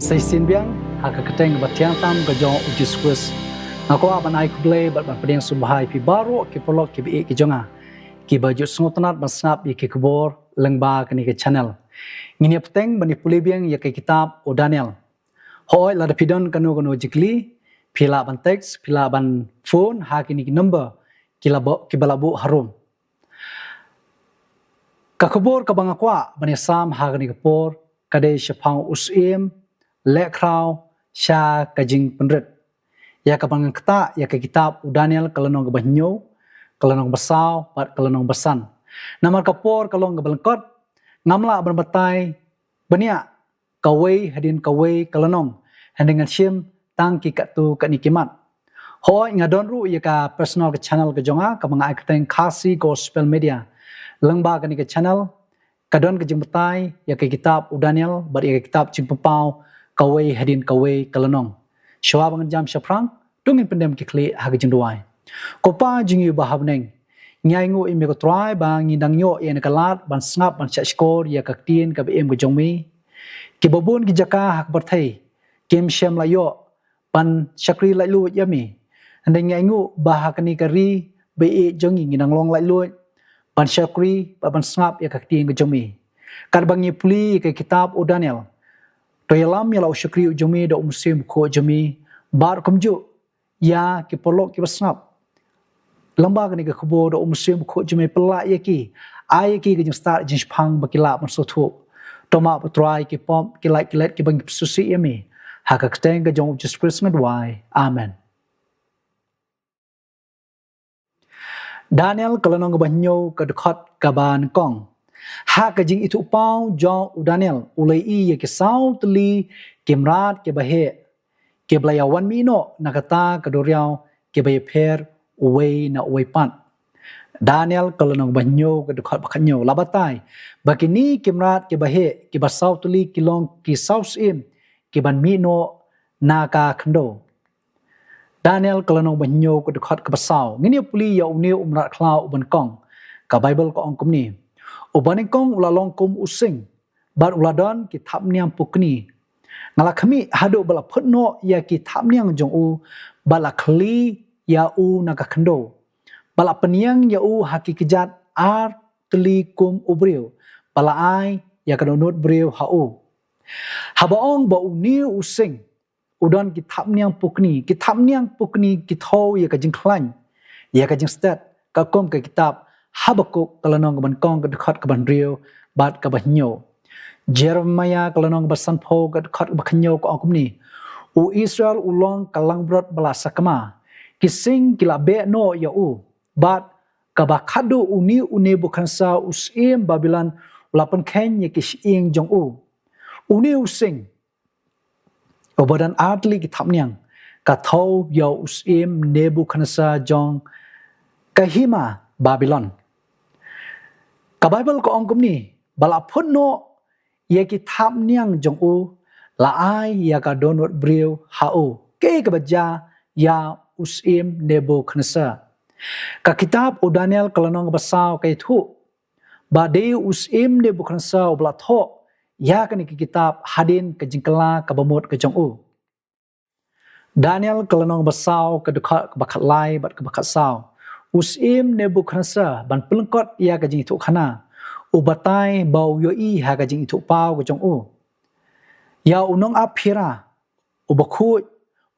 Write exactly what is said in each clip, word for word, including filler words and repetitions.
Sa shisien biang, ha ka kyrteng ba thiang tam ka jong U Jisu Khrist, nga kwah ban ai khublei bad ban pdiang sngewbha ïa phi baroh ki paralok ki ba ïeit ki jong nga, ki ba ju sngewtynnat ban sngap ïa ki khubor lyngba kane ka channel. Ngin ïa bteng ban ïa pule biang ïa ka kitab u Daniel. Hooid, lada phi don kano kano jingkylli, phi lah ban text, phi lah ban phone ha kine ki number ki la buh, ki ba la buh harum. Ka khubor ka ba nga kwah ban ïa sam ha kane ka por ka dei shaphang u syiem lehkhraw sha ka jingpynrit. Ïa ka ba ngan ktah ïa ka kitab u Daniel, ka lynnong ka ba hynñiew, ka lynnong ba saw bad ka lynnong ba san. Namar ka por ka long ka ba lyngkot, ngam lah ban batai bniah kawei hadien kawei ka lynnong, hynrei ngan shim tang ki katto katne ki mat. Hooid, nga don ruh ïa ka personal ka channel ka jong nga, ka ba nga ai kyrteng Khasi Gospel Media. Lyngba kane ka channel ka don ka jingbatai ïa ka kitab u Daniel bad ïa ka kitab Jingpynpaw kawei hadien kawei ka lynnong. Shuwa ba ngan jam shaphrang, to ngin pyndem ki khlieh ha ka jingduwai. Ko Pa jong ngi uba ha bneng, ngi ainguh ïa me ko Trai ba ngi dang ïoh ïa kane ka lad ban sngap, ban shahshkor ïa ka ktien ka ba im ka jong me. Ki ba bun ki jaka ha ka pyrthei kim shym la ïoh ban shakri laitluid ïa me. Hynrei ngi ainguh ba ha kane ka ri ba ïeit jong ngi, ngi dang long laitluid ban shakri bad ban sngap ïa ka ktien ka jong me. Katba ngi pule ïa ka kitab u Daniel, to ïalam ïa la u shakri u jong me da u Mynsiem Bakhuid jong me, bad kumjuh ïa ki paralok ki ba sngap lyngba kane ka khubor da u Mynsiem Bakhuid jong me, pynlah ïa ki, ai ïa ki ka jingstad jingsheptieng ba ki lah ban sngewthuh. To map, ko Trai, ki pop, ki lait ki let ki ba ngi pynsngewsih ïa me. Ha ka kyrteng ka jong U Jisu Khrist nga duwai. Amen. Daniel ka lynnong ka ba hynñiew, ka dkhot ka ba nyngkong. Ha ka jingithuhpaw jong u Daniel, u la ïohi ïa ki saw tylli ki mrad ki ba heh, ki ba la ïa wan mih noh na kata ka duriaw, ki ba ïapher uwei na uwei pat. Daniel ka lynnong ba hynñiew, ka dkhot ba khathynñiew, la batai ba kine ki mrad ki ba heh ki ba saw tylli ki long ki saw syiem ki ban mih noh na ka khyndew. Daniel ka lynnong ba hynñiew, ka dkhot ka ba saw. Ngin ïa pule ïa une u mrad khlaw u ba nyngkong. Ka Baibl ka ong kumne: U ba nyngkong u la long kum u sing, bad u la don ki thapniang pukni. Nga la khmih haduh ba la phut noh ïa ki thapniang jong u, bad la khylli ïa u na ka khyndew, bad la pynïeng ïa u ha ki kjat ar tylli kum u briew, bad la ai ïa ka dohnud briew ha u. Haba ong ba une u sing u don ki thapniang pukni, ki thapniang pukni ki thew ïa ka jingkhlaiñ, ïa ka jingstet, ka kum ka kitab Habakuk ka lynnong ka ba nyngkong, ka dkhot ka ba hynriew bad ka ba hynñiew. Jeremiah ka lynnong ka ba sanphew, ka dkhot ka ba khathynñiew, ka ong kumne: U Israel u long ka langbrot ba la sakma, ki sing ki la beh noh ïa u, bad ka ba khadduh une u Nebukhadnessar u syiem Babilon u la pynkheiñ ïa ki shyieng jong u. Une u sing u ba don ar tylli ki thapniang ka thew ïa u syiem Nebukhadnessar jong ka hima Babilon. Ka Baibl ka ong kumne: Ba la phut noh ïa ki thapniang jong u, la ai ïa ka dohnud briew ha u, kaei ka ba jia ïa u syiem Nebukhadnessar. Ka kitab u Daniel ka lynnong ka ba saw ka ïathuh ba dei u syiem Nebukhadnessar u ba la thoh ïa kane ka kitab hadien ka jingkylla ka ba mut ka jong u. Daniel ka lynnong ba saw, ka dkhot ka ba khatlai bad ka ba khatsaw. U syiem Nebukhadnessar, ban pynlyngkot ïa ka jingïathuhkhana, u batai ba u ïohi ha ka jingïathuhpaw ka jong u ïa u nongap phira u ba khuid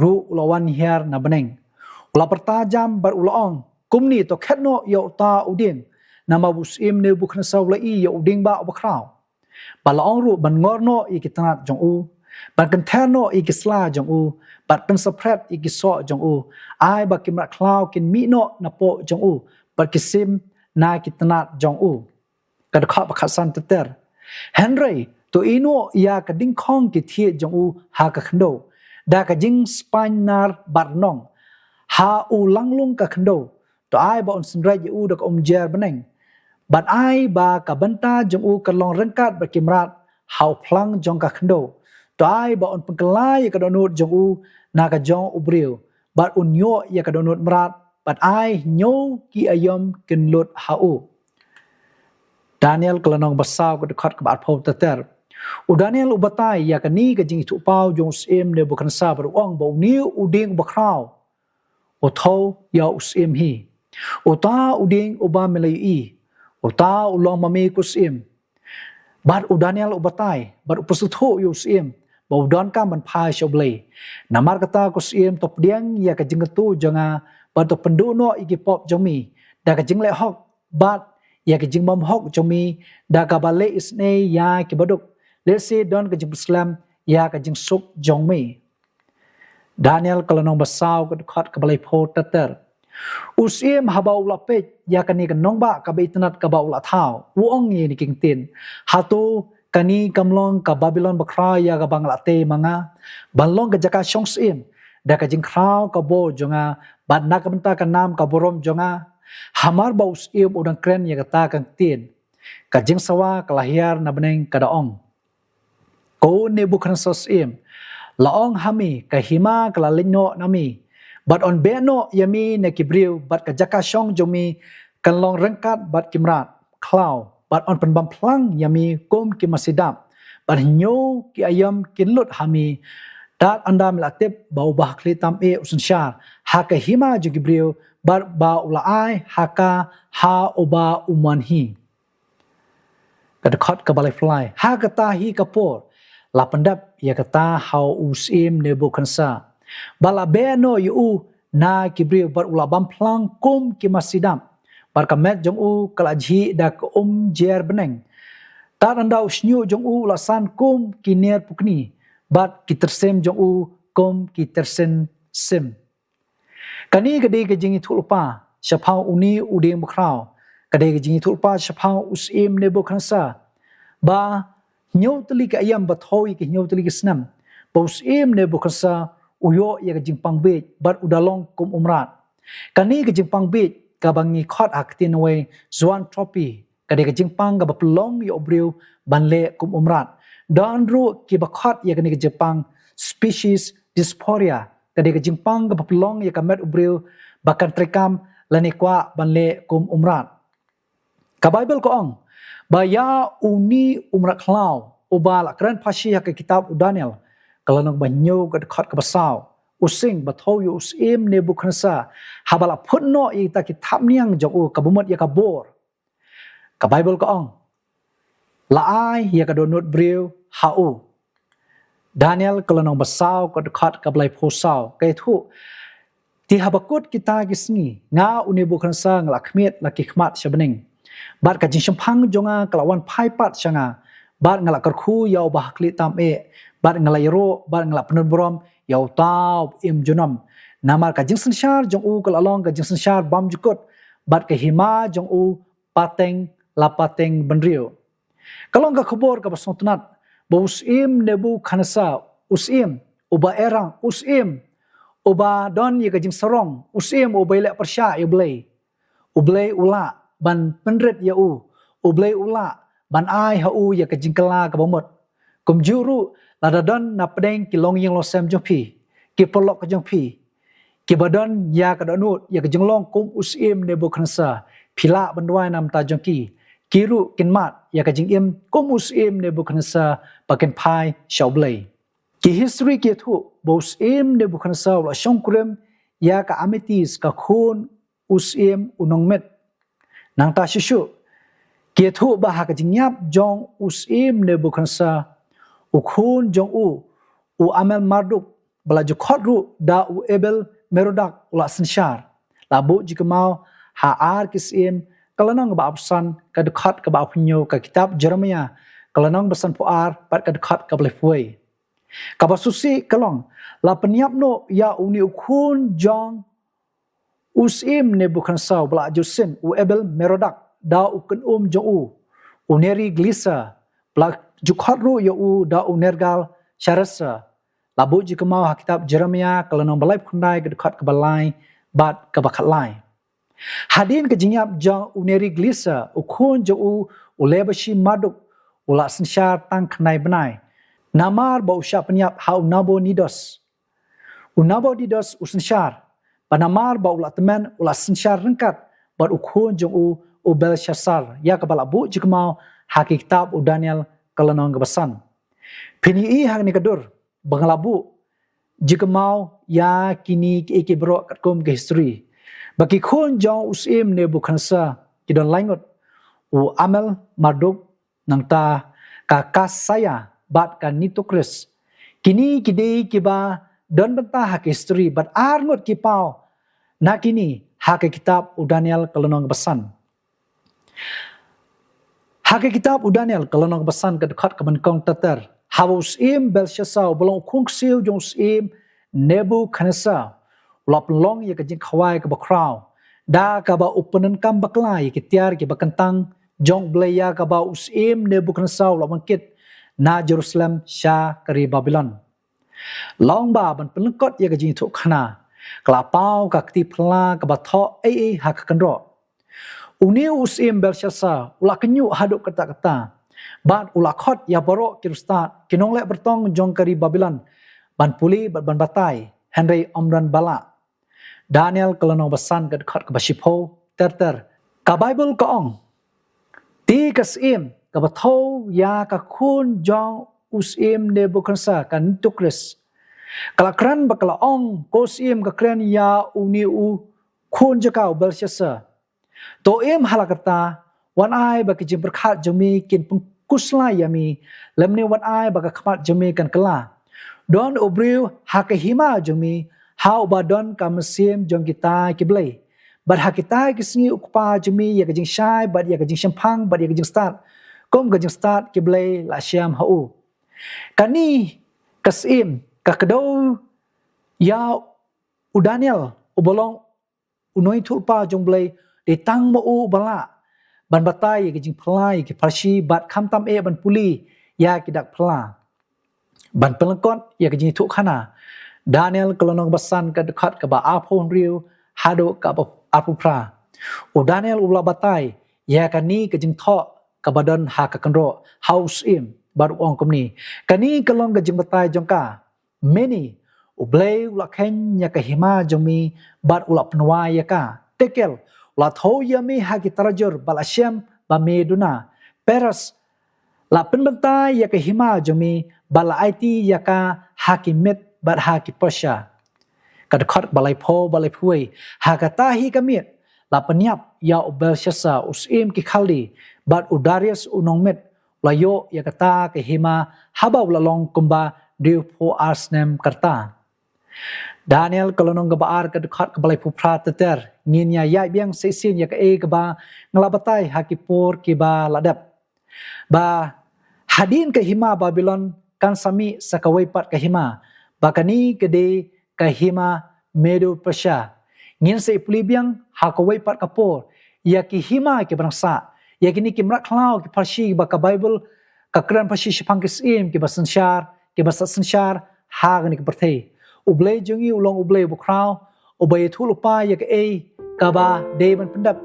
ruh u la wan hiar na bneng. U la pyrta jam bad u la ong kumne: To khet noh ïa uta u dieng, namar ba u syiem Nebukhadnessar u la ïohi ïa u dieng ba u ba khraw. Bad la ong ruh ban ngor noh ïa ki tnat jong u, ban kynther noh ïa ki sla jong u, bad pynsaphret ïa ki soh jong u. Ai ba ki mrad khlaw kin mih noh na poh jong u, bad ki sim na ki tnat jong u. Ka dkhot ba khatsan ter ter: Hynrei to ïehnoh ïa ka dingkhong ki thied jong u ha ka khyndew, da ka jingspainar bad rnong ha u langlung ka khyndew. To ai ba un synreit ïa u da ka umjer bneng, bad ai ba ka bynta jong u kan long ryngkat bad ki mrad ha u phlang jong ka khyndew. To ai ba un pynkylla ïa ka dohnud jong u na ka jong u briew, bad un ïoh ïa ka dohnud mrad, bad ai hynñiew ki aïom kin lut ha u. Daniel ka lynnong ba saw, ka dkhot ka ba arphew ter ter: U Daniel u batai ïa kane ka jingïathuhpaw jong u syiem Nebukhadnezzar bad u ong ba une u dieng uba khraw u thew ïa u syiem hi. Uta u dieng uba me la ïohi, uta u long ma me ko syiem. Bad u Daniel u batai bad u pynsngewthuh ïa u syiem ba u donkam ban phai sha U Blei. Namar kata ko syiem, to pdiang ïa ka jingkyntu jong nga bad to pynduh noh ïa ki pop jong me da ka jingleh hok bad ïa ka jingbymhok jong me da kaba leh isynei ïa ki baduk, lehse don ka jingpynslem ïa ka jingsuk jong me. Daniel ka lynnong ba saw ka dkhot kaba laiphew ter ter. U syiem haba u la peit ïa kane ka nongbah kaba itynnad kaba u la thaw, u ong ïa kine ki ktien: Hato kane kam long ka Babilon bakhraw ïa kaba nga la tei ma nga ban long ka jaka shong syiem da ka jingkhraw ka bor jong nga bad na ka bynta ka nam ka burom jong nga? Hamar ba u syiem u dang kren ïa kata ka ktien, ka jingsawa ka la hiar na bneng, ka da ong: Ko Nebukhadnezzar syiem, la ong ha me, ka hima ka la leit noh na me, bad yn beh noh ïa me na ki briew, bad ka jaka shong jong me kan long ryngkat bad ki mrad khlaw, bad yn pynbam phlang ïa me kum ki masi dap, bad hynñiew ki aïom kin lut ha me. Tad ynda me la tip ba u Bahakhlieh tam eh u synshar ha ka hima jong ki briew, bad ba u la ai ha ka ha uba u mon hi. Ka dkhot kaba laiphew lai. Ha kata hi ka por la pyndep ïa kata ha u syiem Nebukhadnezzar, ba la beh noh ïa u na ki briew, bad u la bam phlang kum ki masi dap, bad ka met jong u ka la jhieh da ka um jer bneng. Tad ynda u shñiuh jong u u la san kum ki nier pukni, bad ki tyrsim jong u kum ki tyrsim sim. Kane ka dei ka jingïathuhlypa shaphang une u dieng bakhraw. Ka dei ka jingïathuhlypa shaphang u syiem Nebukhadnezzar, ba hynñiew tylli ki aïom ba thew ïa ki hynñiew tylli ki snem, ba u syiem Nebukhadnezzar u ïoh ïa ka jingpang bieit bad u da long kum u mrad. Kane ka jingpang bieit, kaba ngi khot ha ka ktien nongwei zoanthropy, ka dei ka jingpang kaba pynlong ïa u briew ban leh kum u mrad. Don ruh kiba khot ïa kane ka jingpang species dysphoria, ka dei ka jingpang kaba pynlong ïa ka met u briew ba kan treikam lane kwah ban leh kum u mrad. Ka Baibl ka ong ba ïa une u mrad khlaw uba la kren phashi ha ka kitab u Daniel, ka lynnong ba hynñiew ka dkhot kaba saw, u sing ba thew ïa u syiem Nebukhadnezzar, haba la phut noh ïa kita ki thapniang jong u, kaba mut ïa ka bor, ka Baibl ka ong, la ai ïa ka dohnud briew ha u. Daniel ka lynnong ba saw ka dkhot kaba laiphew saw ka ïathuh: Te haba kut kita ki sngi, nga u Nebukhadnezzar nga la khmied la ki khmat sha bneng, bad ka jingshemphang jong nga ka la wan phai pat sha nga, bad nga la kyrkhu ïa u Bahakhlieh tam eh, bad nga la ïaroh bad nga la pynburom ïa uta uba im junom. Namar ka jingsynshar jong u ka la long ka jingsynshar bymjukut, bad ka hima jong u pateng la pateng bynriew. Ka long ka khubor kaba sngewtynnad ba u syiem Nebukhadnezzar, u syiem uba erang, u syiem uba don ïa ka jingsarong, u syiem uba ïaleh pyrshah ïa U Blei, U Blei u lah ban pynrit ïa u, U Blei u lah ban ai ha u ïa ka jingkylla kaba mut. Kumjuh ruh, lada don na pdeng ki longïing longsem jong phi, ki paralok ka jong phi, kiba don ïa ka dohnud ïa ka jinglong kum u syiem Nebukhadnezzar, phi lah ban duwai na bynta jong ki, ki ruh kin mad ïa ka jingim kum u syiem Nebukhadnezzar ba kin phai sha U Blei. Ki history ki ïathuh ba u syiem Nebukhadnezzar u la shongkurim ïa ka Amitis, ka khun u syiem u nongmiet. Nangta shuh shuh, ki ïathuh ba ha ka jingïap jong u syiem Nebukhadnezzar, u khun jong u, u Amel Marduk, ba la ju khot ruh da u Ebel Merodak, u la synshar. La buh jingkynmaw ha Ar Ki Syiem, ka lynnong kaba arphew san, ka dkhot kaba arphew hynñiew, ka kitab Jeremiah, ka lynnong ba sanphew ar bad ka dkhot kaba laiphew wei. Kaba sngewsih ka long, la pynïap noh ïa une u khun jong u syiem Nebukhadnezzar ba la ju syn, u Ebel Merodak, da u kynum jong u, u Neri Glisar, ba la ju khot ruh ïa u da u Nergal Sharezer. La buh jingkynmaw ha kitab Jeremiah, ka lynnong ba laiphew khyndai, ka dkhot kaba lai bad kaba khatlai. Hadien ka jingïap jong u Neri Glisar, u khun jong u, u Lebashi Marduk, u la synshar tang khyndai bnai, namar ba u shah pynïap ha u Nabonidos. U Nabonidos u synshar, bad namar ba u la tymmen, u la synshar ryngkat bad u khun jong u, u Belshassar, ïa kaba la buh jingkynmaw ha ki kitab u Daniel, ka lynnong kaba san. Phin ïohi ha kane ka dur ba nga la buh jingkynmaw ïa kine kiei kiei baroh katkum ka history, ba ki khun jong u syiem Nebuchadnezzar ki don lai ngut: u Amel Marduk, nangta ka Kasaya bad ka Nitocris. Kine ki dei kiba don bynta ha ka history, bad ar ngut ki paw na kine ha ka kitab u Daniel ka lynnong ba san. Ha ka kitab u Daniel ka lynnong ba san ka dkhot kaba nyngkong ter ter, haba u syiem Belshassar uba long u khun ksiew jong u syiem Nebuchadnezzar u la pynlong ïa ka jingkhawai kaba khraw, da kaba u pyndonkam bakla ïa ki tiar kiba kyntang jong U Blei, ïa kaba u syiem Nebuchadnezzar u la wan kit na Jerusalem sha ka ri Babilon. Long ba ban pynlyngkot ïa ka jingïathuhkhana, ka la paw ka kti phylla kaba thoh ei ei ha ka kynroh. Une u syiem Belshassar u la kynjuh haduh katta katta, bad u la khot ïa baroh ki riewstad, ki nongleh byrtong jong ka ri Babilon, ban pule bad ban batai, hynrei ym don ba lah. Daniel ka lynnong ba san ka dkhot kaba shiphew ter ter. Ka Baibl ka ong: Te ka syiem kaba thew ïa ka khun jong u syiem Nebuchadnezzar, ka Nitocris, ka la kren bad ka la ong, Ko syiem, ka kren ïa une u khun jong ka u Belshassar: To im ha la katta, wan ai ba ki jingpyrkhat jong me kin pynkhuslai ïa me, lymne wan ai ba ka khmat jong me kan kylla. Don u briew ha ka hima jong me, ha uba don ka mynsiem jong kita ki blei. Bad ha kita ki sngi u kpa jong me ïa ka jingshai bad ïa ka jingshemphang bad ïa ka jingstad, kum ka jingstad ki blei la shem ha u. Kane ka syiem ka kdew ïa u Daniel uba long u nongïathuhlypa jong U Blei, dei tang ma u uba lah ban batai ïa ki jingphylla ïa ki pharshi, bad khamtam eh ban pule ïa ki dak phylla. Ban pynlyngkot ïa ka jingïathuhkhana, Daniel ka lynnong ba san ka dkhot kaba arphew hynriew haduh kaba arphew phra. U Daniel u la batai ïa kane ka jingthoh kaba don ha ka kynroh ha u syiem, bad u ong kumne: Kane ka long ka jingbatai jong ka: Mynne U Blei u la kheiñ ïa ka hima jong me bad u la pynwai ïa ka. Tekel, u la thew ïa me ha ki tarajur bad la shem ba me duna. Peres, la pynbynta ïa ka hima jong me bad la aiti ïa ka ha ki Med bad ha ki Persia. Ka dkhot ba laiphew bad laiphew wei. Ha kata hi ka miet la pynïap ïa u Belshassar u syiem ki Khaldi, bad u Darius u nong Med u la ïoh ïa kata ka hima haba u la long kumba hynriewphew ar snem ka rta. Daniel ka lynnong kaba ar ka dkhot kaba laiphew phra ter ter. Ngin ïa ïaid biang shisien ïa kaei kaba nga la batai ha ki por kiba la dep, ba hadien ka hima Babilon kan sa mih sa kawei pat ka hima, ba kane ka dei ka hima Medo Persia. Ngin sa ïa pule biang ha kawei pat ka por ïa ki hima kiba dang sah, ïa kine ki mrad khlaw ki pharshi ba ka Baibl ka kren pharshi shaphang ki syiem kiba synshar, kiba sah synshar ha kane ka pyrthei. U Blei jong ngi u long U Blei uba khraw, uba ïathuhlypa ïa kaei kaba dei ban pyndep.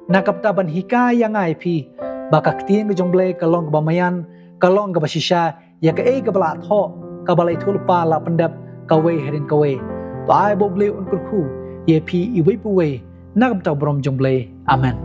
Na ka bynta ban hikai ïa nga ïa phi ba ka ktien ka jong U Blei ka long kaba maïan, ka long kaba shisha, ïa kaei kaba la thoh, kaba la ïathuhlypa, la pyndep kawei hadien kawei. To ai ba U Blei un kyrkhu ïa phi iwei pa iwei na ka bynta burom jong U Blei. Amen.